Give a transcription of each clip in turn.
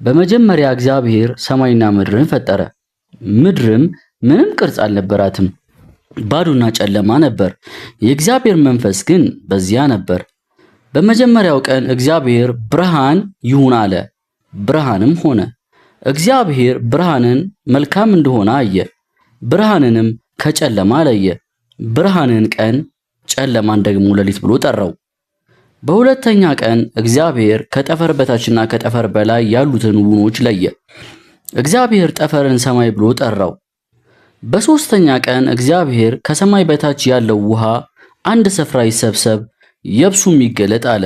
በመጀመሪያ እግዚአብሔር ሰማይና ምድርን ፈጠረ። ምድርም ምንም ቅርጽ አልነበራትም፣ ባዶና ጨለማ ነበር። የእግዚአብሔር መንፈስ ግን በዚያ ነበር። በመጀመሪያው ቀን እግዚአብሔር ብርሃን ይሁን አለ፣ ብርሃንም ሆነ። እግዚአብሔር ብርሃንን መልካም እንደሆነ አየ፣ ብርሃንንም ከጨለማ ለየ። ብርሃንን ቀን፣ ጨለማን ደግሞ ሌሊት ብሎ ጠራው። በሁለተኛ ቀን እግዚአብሔር ከጠፈር በታችና ከጠፈር በላይ ያሉትን ውኖች ለየ። እግዚአብሔር ጠፈርን ሰማይ ብሎ ጠራው። በሦስተኛ ቀን እግዚአብሔር ከሰማይ በታች ያለው ውሃ አንድ ስፍራ ይሰብሰብ፣ የብሱም ይገለጥ አለ።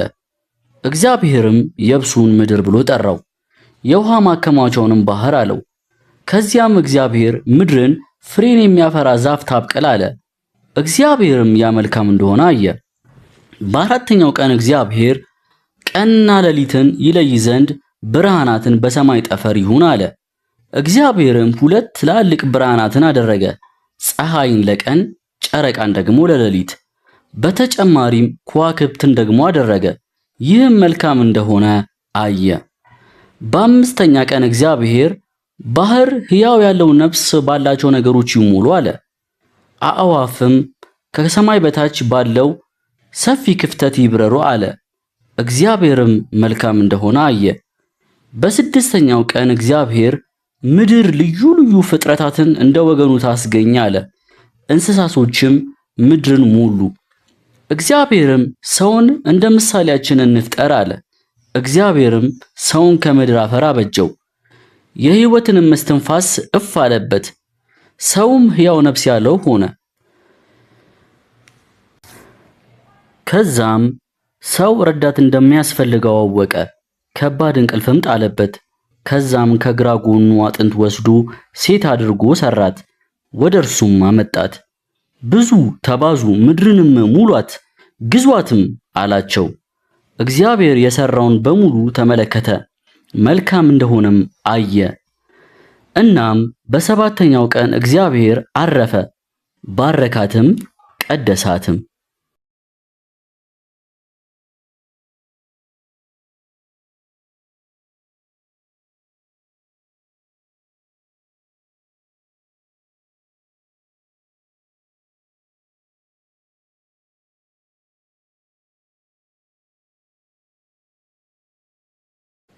እግዚአብሔርም የብሱን ምድር ብሎ ጠራው፣ የውሃ ማከማቻውንም ባህር አለው። ከዚያም እግዚአብሔር ምድርን ፍሬን የሚያፈራ ዛፍ ታብቅል አለ። እግዚአብሔርም ያ መልካም እንደሆነ አየ። በአራተኛው ቀን እግዚአብሔር ቀንና ሌሊትን ይለይ ዘንድ ብርሃናትን በሰማይ ጠፈር ይሁን አለ። እግዚአብሔርም ሁለት ትላልቅ ብርሃናትን አደረገ፣ ፀሐይን ለቀን ጨረቃን ደግሞ ለሌሊት። በተጨማሪም ከዋክብትን ደግሞ አደረገ። ይህም መልካም እንደሆነ አየ። በአምስተኛ ቀን እግዚአብሔር ባህር ሕያው ያለው ነፍስ ባላቸው ነገሮች ይሙሉ አለ። አእዋፍም ከሰማይ በታች ባለው ሰፊ ክፍተት ይብረሩ አለ። እግዚአብሔርም መልካም እንደሆነ አየ። በስድስተኛው ቀን እግዚአብሔር ምድር ልዩ ልዩ ፍጥረታትን እንደ ወገኑ ታስገኝ አለ። እንስሳቶችም ምድርን ሞሉ። እግዚአብሔርም ሰውን እንደ ምሳሌያችን እንፍጠር አለ። እግዚአብሔርም ሰውን ከምድር አፈር አበጀው፣ የሕይወትንም እስትንፋስ እፍ አለበት። ሰውም ሕያው ነፍስ ያለው ሆነ። ከዛም ሰው ረዳት እንደሚያስፈልገው አወቀ። ከባድ እንቅልፍም ጣለበት። ከዛም ከግራ ጎኑ አጥንት ወስዶ ሴት አድርጎ ሰራት፣ ወደ እርሱም አመጣት። ብዙ ተባዙ፣ ምድርንም ሙሏት፣ ግዟትም አላቸው። እግዚአብሔር የሰራውን በሙሉ ተመለከተ፣ መልካም እንደሆነም አየ። እናም በሰባተኛው ቀን እግዚአብሔር አረፈ፣ ባረካትም፣ ቀደሳትም።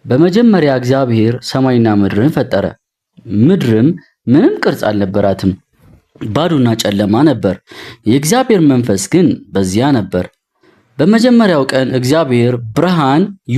በመጀመሪያ እግዚአብሔር ሰማይና ምድርን ፈጠረ። ምድርም ምንም ቅርጽ አልነበራትም፣ ባዶና ጨለማ ነበር። የእግዚአብሔር መንፈስ ግን በዚያ ነበር። በመጀመሪያው ቀን እግዚአብሔር ብርሃን